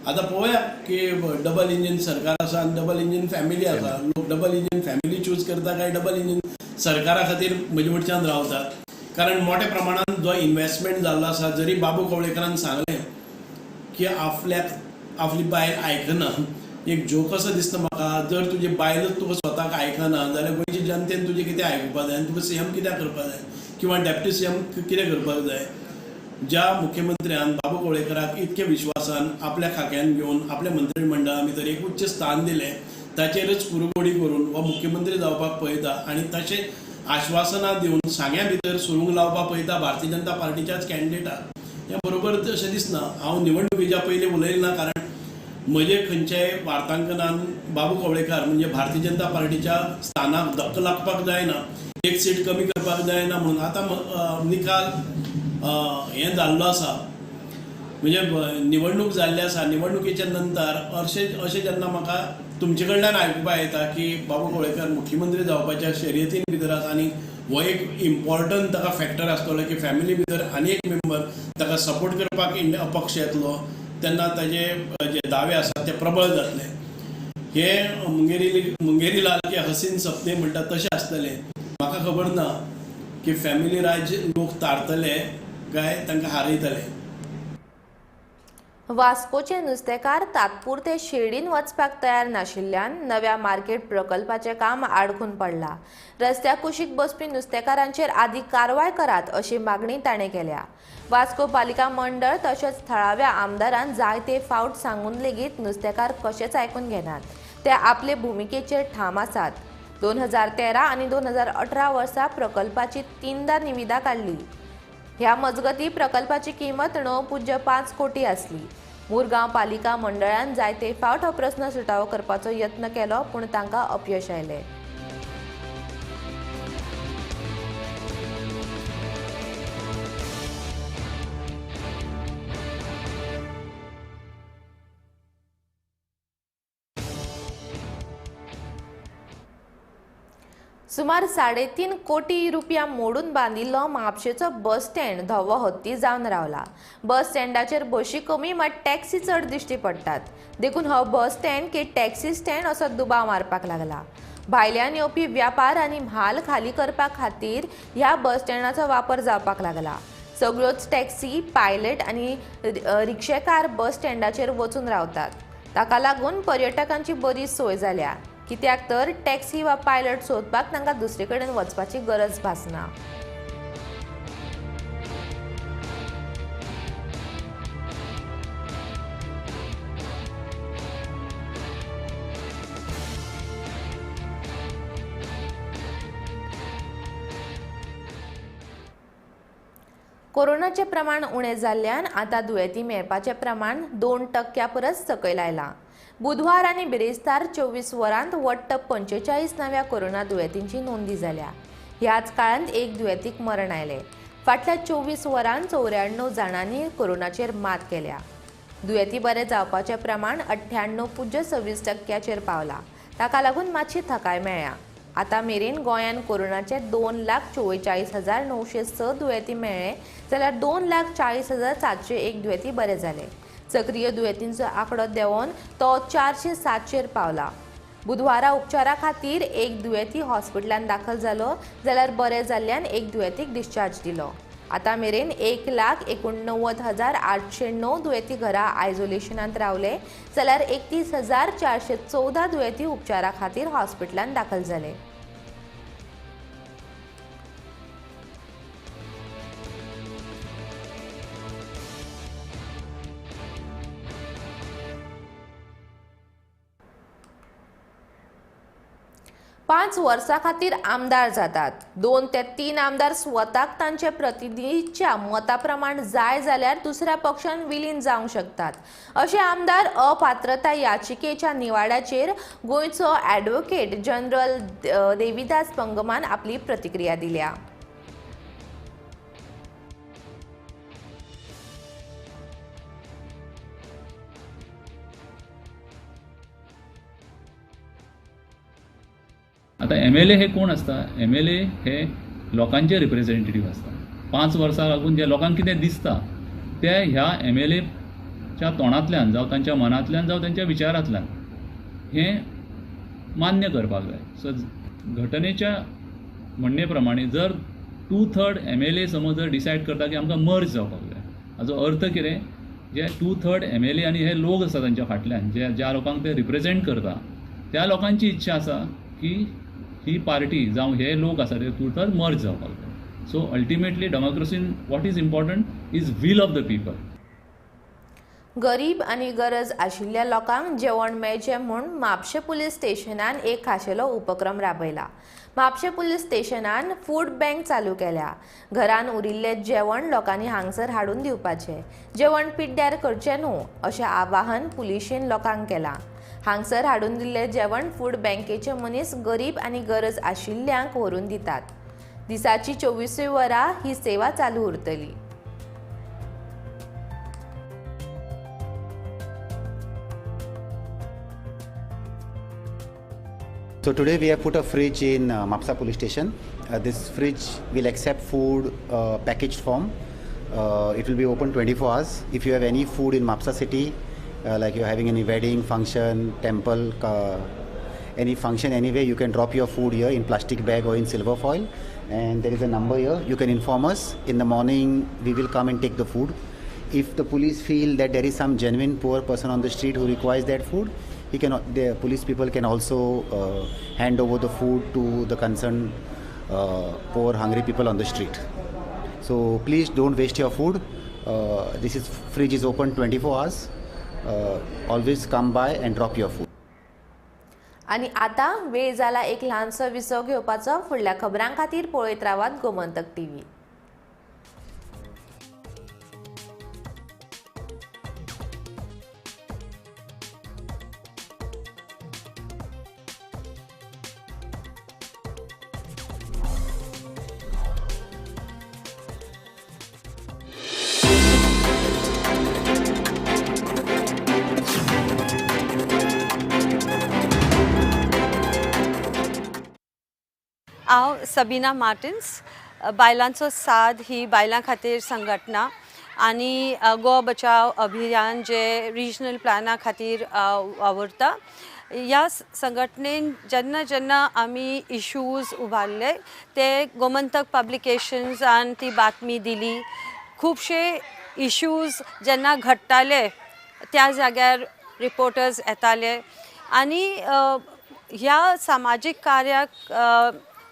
आतां पळोवया की डबल इंजीन सरकार आसा आनी डबल इंजीन फॅमिली आसा. लोक डबल इंजीन फॅमिली चूज करता काय डबल इंजीन सरकारा खातीर म्हजे वटच्यान रावतात कारण मोठ्या प्रमाणान जो इन्वेस्टमेंट जाल्लो आसा जरी बाबू कवळेकरान सांगलें की आपल्याक आपली बायल आयकना एक जोक असो दिसता म्हाका. जर तुजी बायलच तुका स्वताक आयकना जाल्यार गोंयची जनतेन तुजें कितें आयकुपाक जाय आनी तुका सी एम कित्याक करपाक जाय किंवा डेप्टी सी एम कितें करपाक जाय. ज्या मुख्यमंत्र्यान बाबू कवळेकराक इतके विश्वासान आपल्या खाक्यान घेवन आपल्या मंत्रिमंडळा भितर एक उच्च स्थान दिलें ताचेरच कुरघोडी करून हो मुख्यमंत्री जावपाक पळयता आनी तशें आश्वासनां दिवन सांग्या भितर सुरूंग लावपाक पळयता भारतीय जनता पार्टीच्याच कॅन्डिडेटाक. हें बरोबर अशें दिसना. हांव निवडणुकीच्या पयलीं उलयलें ना कारण म्हजे खंयच्याय वार्तांकनान बाबू कवळेकार म्हणजे भारतीय जनता पार्टीच्या स्थानाक धक्को लागपाक जायना, एक सीट कमी करपाक जायना म्हणून आतां निकाल हें जाल्लो आसा म्हणजे निवडणूक जाल्ली आसा. निवडणुकेच्या नंतर अशें अशें जेन्ना म्हाका तुमचे कडल्यान आयकुपाक येता की बाबू कवळेकर मुख्यमंत्री जावपाच्या शर्यतीन भितर आसा आनी हो एक इम्पॉर्टंट ताका फॅक्टर आसतलो की फॅमिली भितर आनी एक मेंबर ताका सपोर्ट करपाक पक्ष येतलो तेन्ना ताजे जे दावे आसात ते प्रबळ जातले. हे मुंगेरी लाल के हसीन सपने म्हणटा तशें आसतलें. म्हाका खबर ना की फॅमिली राज्य लोक तारतले काय तांकां हारयतले. वास्कोचे नुस्तेकार तात्पुरते शेडीन वचपाक तयार नाशिल्ल्यान नव्या मार्केट प्रकल्पाचें काम आडखून पडलां. रस्त्या कुशीक बसपी नुस्तेकारांचेर आदी कारवाय करात अशी मागणी ताणें केल्या. वास्को पालिका मंडळ तशेंच थळाव्या आमदारान जायते फावट सांगून लेगीत नुस्तेकार कशेंच आयकून घेनात. ते आपले भुमिकेचेर ठाम आसात. 2013 आनी 2018 वर्सा प्रकल्पाची 3दा निविदा काडली. ह्या मजगती प्रकल्पाची किंमत 9.5 कोटी आसली. मुरगांव पालिका मंडळान जायते फावट हो प्रस्न सुटावो करपाचो यत्न केलो पूण तांकां अपयश आयलें. सुमार 3.5 कोटी रुपया मोडून बांदिल्लो म्हापशेचो बस स्टँड धवो हत्ती जावन रावला. बस स्टँडाचेर बशी कमी मात टॅक्सी चड दिश्टी पडटात देखून हो बस स्टँड की टॅक्सी स्टँड असो दुबाव मारपाक लागला. भायल्यान येवपी व्यापार आनी म्हाल खाली करपा खातीर ह्या बस स्टँडाचो वापर जावपाक लागला. सगळ्योच टॅक्सी पायलट आनी रिक्षेकार बस स्टँडाचेर वचून रावतात. ताका लागून पर्यटकांची बरी सोय जाल्या कित्याक तर टॅक्सी वा पायलट सोदपाक तांकां दुसरे कडेन वचपाची गरज भासना. कोरोनाचें प्रमाण उणें जाल्ल्यान आतां दुयेंती मेळपाचें प्रमाण 2% परस सकयल आयलां. बुधवार आनी बिरेस्तार 24 वरांत वट्ट 45 नव्या कोरोना दुयेंतींची नोंदी जाल्या. ह्याच काळांत एक दुयेंतीक मरण आयलें. फाटल्या 24 वरांत 94 जाणांनी कोरोनाचेर मात केल्या. दुयेंती बरे जावपाचें प्रमाण 98.26% पावलां. ताका लागून मातशी थकाय मेळ्ळ्या. आतां मेरेन गोंयांत कोरोनाचे 2,44,906 दुयेंती मेळ्ळे जाल्यार 2,40,701 दुयेंती बरे जाले. सक्रीय दुयेंतींचो आंकडो देंवोन तो 407चेर पावला. बुधवारा उपचारा खातीर एक दुयेंती हॉस्पिटलांत दाखल जालो जाल्यार बरे जाल्ल्यान एक दुयेंतीक डिस्चार्ज दिलो. आतां मेरेन 1,89,809 दुयेंती घरा आयसोलेशनांत रावले जाल्यार 31,414 दुयेंती उपचारा खातीर हॉस्पिटलांत दाखल जाले. पांच वर्सां खातीर आमदार जातात. 2 ते 3 आमदार स्वताक तांचे प्रतिनिधीच्या मता प्रमाण जाय जाल्यार दुसऱ्या पक्षान विलीन जावंक शकतात. अशे आमदार अपात्रता याचिकेच्या निवाड्याचेर गोंयचो ॲडव्होकेट जनरल देविदास पंगमान आपली प्रतिक्रिया दिल्या. आतां एम एल ए हे कोण आसता? एम एल ए हे लोकांचे रिप्रेझेंटेटीव आसता. 5 वर्सां लागून जे लोकांक कितें दिसता ते ह्या एम एल एच्या तोंडांतल्यान जावं तांच्या मनांतल्यान जावं तांच्या विचारांतल्यान हें मान्य करपाक जाय. सो घटनेच्या म्हणणे प्रमाणे जर 2/3 एम एल ए समज जर डिसायड करता की आमकां मर्ज जावपाक जाय, हाजो अर्थ कितें, जे 2/3 एम एल ए आनी हे लोक आसा तांच्या फाटल्यान जे ज्या लोकांक ते रिप्रेझेंट करता त्या लोकांची इच्छा आसा की ही पार्टी जावं हे लोक आसा ते 2/3 मर्ज जावपाक जाय. सो अल्टिमेटली डेमोक्रेसीन what is important is will of the people. गरीब आनी गरज आशिल्ल्या लोकांक जेवण मेळचें म्हूण म्हापशें पुलीस स्टेशनान एक खाशेलो उपक्रम राबयला. म्हापशें पुलीस स्टेशनान फूड बँक चालू केल्या. घरान उरिल्लें जेवण लोकांनी हांगसर हाडून दिवपाचें, जेवण पिड्ड्यार करचें न्हू अशें आवाहन पुलिशेन लोकांक केलां. हांगसर हाडून दिल्लें जेवण फूड बँकेचे मनीस गरीब आनी गरज आशिल्ल्यांक व्हरून दितात. दिसाची 24 वरां ही सेवा चालू उरतली. So today we have put a fridge in Mapsa police station. This fridge will accept food packaged form. It will be open 24 hours. If you have any food in Mapsa city, like you're having any wedding, function, temple, any function anyway, you can drop your food here in plastic bag or in silver foil. And there is a number here. You can inform us. In the morning, we will come and take the food. If the police feel that there is some genuine poor person on the street who requires that food, the police people can also hand over the food to the concerned poor hungry people on the street. So please don't waste your food. This is fridge is open 24 hours. Always come by and drop your food. आनी आतां वेळ जाला एक ल्हानसो विसव घेवपाचो. फुडल्या खबरां खातीर पळयत रावात गोमंतक टीव्ही. हांव सबीना मार्टिन्स, बायलांचो साद ही बायलां खातीर संघटना आनी गोवा बचाव अभियान जे रिजनल प्लॅना खातीर वावुरता. ह्या संघटनेन जेन्ना जेन्ना आमी इशूज उबारले ते गोमंतक पब्लिकेशन्सान ती बातमी दिली. खुबशे इशूज जेन्ना घडटाले त्या जाग्यार रिपोर्टर्स येताले आनी ह्या सामाजीक कार्याक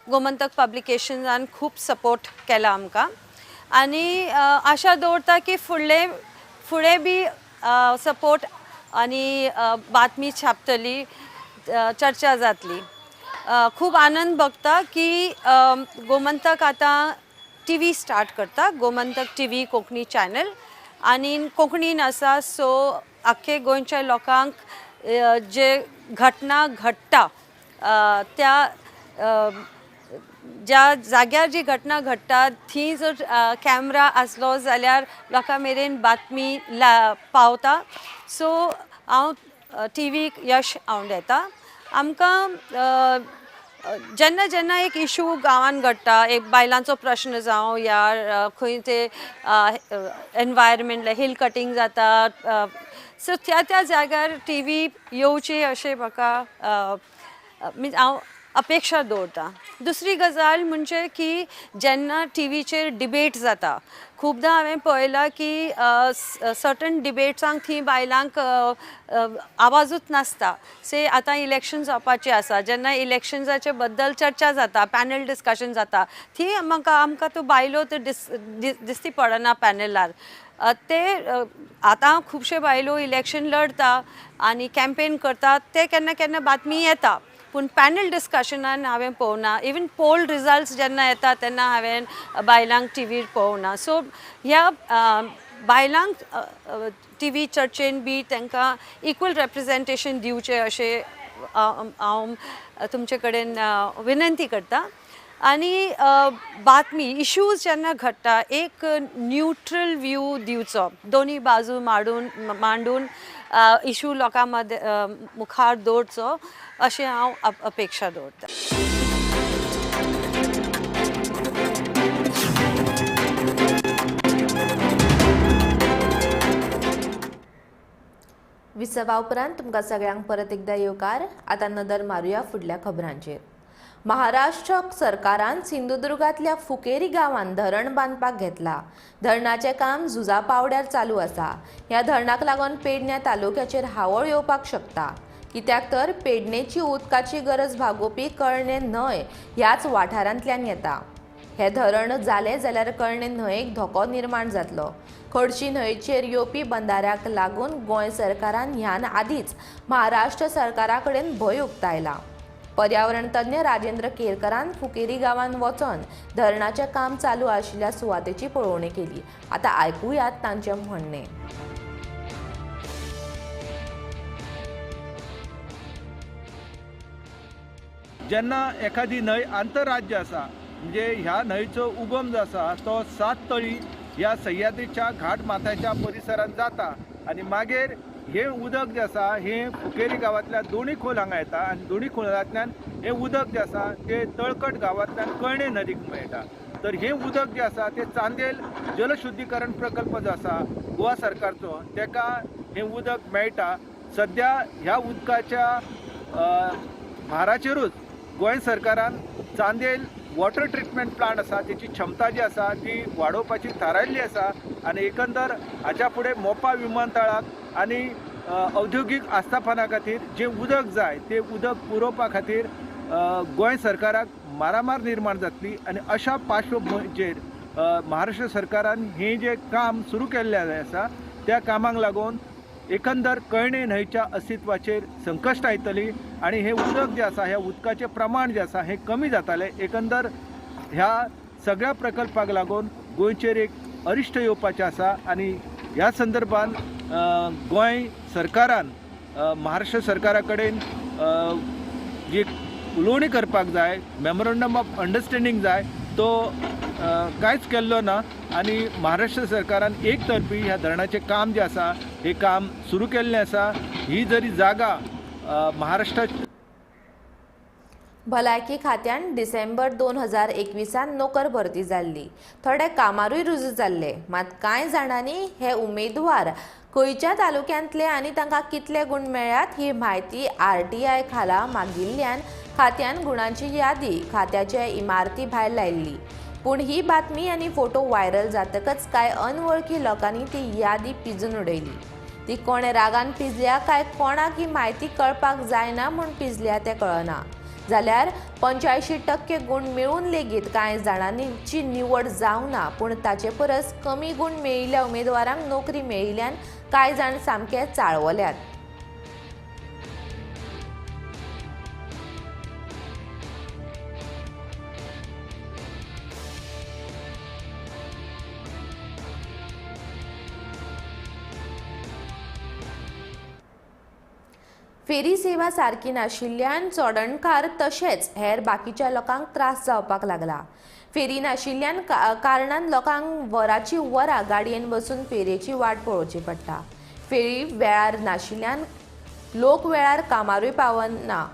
गोमंतक पब्लिकेशन्सान खूब सपोर्ट केला आमकां आनी आशा दवरता की फुडले फुडें बी सपोर्ट आनी बातमी छापतली, चर्चा जातली. खूब आनंद भोगता की गोमंतक आतां टी व्ही स्टार्ट करता, Gomantak T V Konkani channel, आनी कोंकणीन आसा. सो आख्खे गोंयच्या लोकांक जे घटना घडटा त्या ज्या जाग्यार जी घटना घडटा थंय जर कॅमरा आसलो जाल्यार लोकां मेरेन बातमी पावता. सो हांव टी व्हीक यश आंवडेता. आमकां जेन्ना जेन्ना एक इशू गांवांत घडटा, एक बायलांचो प्रश्न जावं या खंय ते एनवायरमेंट हिल कटींग जाता, सो त्या त्या जाग्यार टी व्ही येवची अशें म्हाका मिन्स हांव अपेक्षा दवरता. दुसरी गजाल म्हणजे की जेन्ना टी व्हीचेर डिबेट जाता, खुबदां हांवें पळयलां की सर्टन डिबेट्सांक थंय बायलांक आवाजूच नासता. से आतां इलेक्शन जावपाचें आसा, जेन्ना इलेक्शन्साचे बद्दल चर्चा जाता, पॅनल डिस्कशन जाता, थंय म्हाका आमकां त्यो बायलो त्यो दिसती पडना पॅनलार. ते आतां खुबशे बायलो इलेक्शन लढता आनी कॅम्पेन करता, ते केन्ना केन्ना बातमी येता, पूण पॅनल डिस्कशनान हांवें पळोवना. इवन पोल रिजल्ट्स जेन्ना येता तेन्ना हांवें बायलांक टी व्हीर पळोवना. सो ह्या बायलांक टी व्ही चर्चेन बी तांकां इक्वल रेप्रेजेंटेशन दिवचें अशें हांव तुमचे कडेन विनंती करता. आनी बातमी इश्यूज जेन्ना घडटा एक न्यूट्रल व्यू दिवचो, दोनी बाजू मांडून इशू लोकां मदें मुखार दवरचो अशें हांव अपेक्षा दवरता. विसवा उपरांत तुमकां सगळ्यांक परत एकदा येवकार. आतां नदर मारुया फुडल्या खबरांचेर. महाराष्ट्र सरकारान सिंधुदुर्गांतल्या फुकेरी गांवांत धरण बांदपाक घेतला. धरणाचें काम झुजा पावड्यार चालू आसा. ह्या धरणाक लागून पेडण्या तालुक्याचेर हावळ येवपाक शकता, कित्याक तर पेडणेची उदकाची गरज भागोवपी कळणे न्हंय ह्याच वाठारांतल्यान येता. हें धरण जालें जाल्यार कळणे न्हंयेक धोको निर्माण जातलो. खडशी न्हंयचेर येवपी बंदाऱ्याक लागून गोंय सरकारान ह्यान आदींच महाराष्ट्र सरकारा कडेन भंय उक्तायला. पर्यावरण तज्ञ राजेंद्र केरकरान फुकेरी गांवांत वचून धरणाचें काम चालू आशिल्ल्या सुवातेची पळोवणी केली. आतां आयकुयात तांचें म्हणणें. जेन्ना एखादी न्हंय आंतरराज्य आसा, म्हणजे ह्या न्हंयचो उगम जो आसा तो सात तळी ह्या सह्याद्रीच्या घाट माथ्याच्या परिसरांत जाता आनी मागीर हें उदक जें आसा हें फुकेरी गांवांतल्या दोनी खोल हांगा येता आनी दोनी खोलांतल्यान हें उदक जें आसा तें तळकट गांवांतल्यान कळणे नदीक मेळटा. तर हें उदक जें आसा तें चांदेल जलशुद्धीकरण प्रकल्प जो आसा गोवा सरकारचो तेका हें उदक मेळटा. सद्या ह्या उदकाच्या भाराचेरूच गोंय सरकारान चांदेल वॉटर ट्रिटमेंट प्लांट आसा तेची क्षमता जी आसा ती वाडोवपाची थारायल्ली आसा आनी एकंदर हाच्या फुडें मोपा विमानतळाक आनी औद्योगीक आस्थापना खातीर जें उदक जाय तें उदक पुरोवपा खातीर गोंय सरकाराक मारामार निर्माण जातली आनी अशा पार्श्वभुंयेचेर महाराष्ट्र सरकारान हें जें काम सुरू केल्लें आसा त्या कामाक लागून एकंदर कळणे न्हंयच्या अस्तित्वाचेर संकश्ट येतली आनी हें उदक जें आसा ह्या उदकाचें प्रमाण जें आसा हें कमी जातालें. एकंदर ह्या सगळ्या प्रकल्पाक लागून गोंयचेर एक अरिश्ट येवपाचें आसा आनी ह्या संदर्भात गोंय सरकारान महाराष्ट्र सरकारा कडेन जी उलोवणी करपाक जाय, मेमोरंडम ऑफ अंडरस्टँडींग जाय तो कांयच केल्लो ना आनी महाराष्ट्र सरकारान एक तर्फी ह्या धरणाचें काम जें आसा हें काम सुरू केल्लें आसा. ही जरी जागा महाराष्ट्रा भलायकी खात्यान डिसेंबर 2021 नोकर भरती जाल्ली. थोडे कामारूय रुजू जाल्ले, मात कांय जाणांनी हे उमेदवार खंयच्या तालुक्यांतले आनी तांकां कितले गूण मेळ्ळ्यात ही म्हायती RTI खाला मागिल्ल्यान खात्यान गुणांची यादी खात्याचे इमारती भायर लायिल्ली. पूण ही बातमी आनी फोटो व्हायरल जातकच कांय अनवळखी लोकांनी ती यादी पिजून उडयली. ती कोणे रागान पिजल्या काय कोणाक ही म्हायती कळपाक जायना म्हूण पिजल्या तें कळना. जाल्यार 85% गूण मेळून लेगीत कांय जाणांची निवड जावना, पूण ताचे परस कमी गूण मेळिल्ल्या उमेदवारांक नोकरी मेळिल्ल्यान कांय जाण सामके चाळवल्यात. फेरी सेवा सारकी नाशिल्ल्यान चोडणकार तशेंच हेर बाकीच्या लोकांक त्रास जावपाक लागला. फेरी नाशिल्ल्यान कारणान लोकांक वराची वरां गाडयेन बसून फेरयेची वाट पळोवची पडटा. फेरी वेळार नाशिल्ल्यान लोक वेळार कामारूय पावना.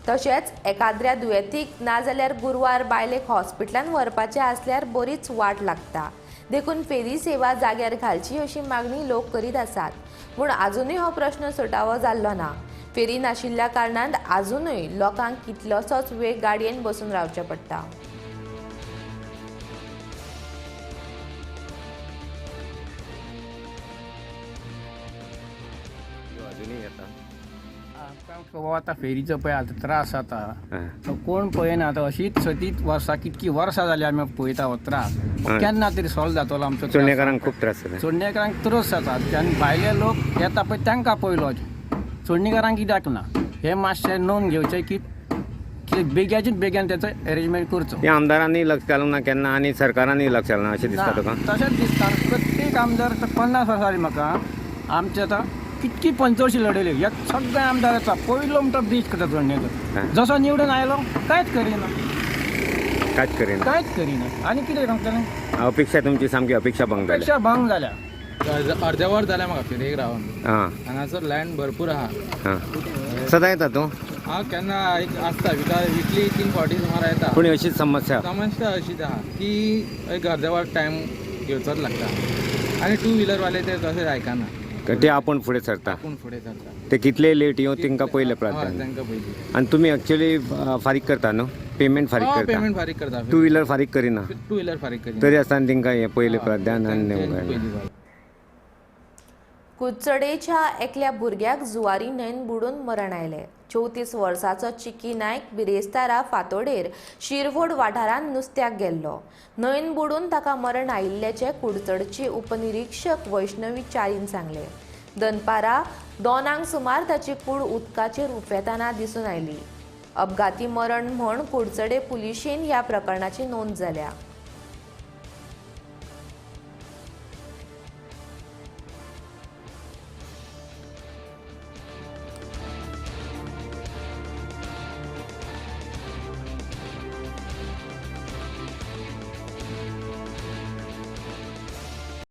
तशेंच एकाद्र्या दुयेंतीक नाजाल्यार गुरवार बायलेक हॉस्पिटलान व्हरपाचें आसल्यार बरीच वाट लागता. देखून फेरी सेवा जाग्यार घालची अशी मागणी लोक करीत आसात. पूण आजुनूय हो प्रश्न सुटावो जाल्लो ना. फेरी नाशिल्ल्या कारणान आजुनूय लोकांक कितलोसोच वेळ गाडयेन बसून रावचें पडटा. आतां फेरीचो पळय आतां त्रास जाता, कोण पळयना. आतां अशीच सतीत वर्सां कितकी वर्सां जाली आमी पळयता हो त्रास, केन्ना तरी सॉल्व जातलो आमचो. चोडणेकारांक खूब त्रास जाता, चोडणेकारांक त्रास जाता आनी भायले लोक येता पळय तांकां पयलो, चोडणेकारांक कित्याक ना. हें मातशें नोंद घेवचें की बेग्याचीच बेग्यान तेचो एरेंजमेंट करचो. हे आमदारांनी लक्ष घालूंक ना केन्ना आनी सरकारांनी लक्ष घालूंक ना अशें दिसता तुका? तशेंच दिसता. प्रत्येक आमदार 50 वर्सां जालीं म्हाका, आमचे आतां कितकी पंचवर्शी लढयली, ह्या सगळ्या आमदार येता पयलो म्हणटा ब्रीज करता चोडणेचो, जसो निवडून आयलो कांयच करिना, कांयच करिना, कांयच करिना. आनी कितें सांगतलें? अपेक्षा तुमची सामकी अपेक्षा भंग जाल्या, अपेक्षा भंग जाल्या. अर्दे वर जालें म्हाका फेरयेक रावन. हांगासर लँड भरपूर आहा. सदां येता तूं? हांव केन्ना एक आसता विकली 3 फावटी सुमार येता. पूण अशीच समस्या, समस्या अशीच आहा की एक अर्दे वर टायम घेवचोच लागता आनी टू व्हिलरवाले ते तशें आयकना, ते आपूण फुडें सरता, ते कितले लेट येवं तांकां पयलें प्राधान्य. आनी तुमी एक्चुअली फारीक करता न्हू, पेमेंट फारीक करता? पेमेंट फारीक करता. टू व्हिलर फारीक करिना? टू व्हिलर फारीक करिना. तरी आसतना तांकां हें पयलें प्राधान्य. आनी कुडचडेच्या एकल्या भुरग्याक जुवारी न्हंयन बुडून मरण आयलें. 34 वर्साचो चिकी नायक बिरेस्तारा फांतोडेर शिरवोड वाठारांत नुस्त्याक गेल्लो. न्हंयन बुडून ताका मरण आयिल्ल्याचें कुडचडची उपनिरीक्षक वैष्णवी चारीन सांगलें. दनपारा 2 सुमार ताची कूड उदकाचेर उफेतना दिसून आयली. अपघाती मरण म्हूण कुडचडे पुलिशेन ह्या प्रकरणाची नोंद जाल्या.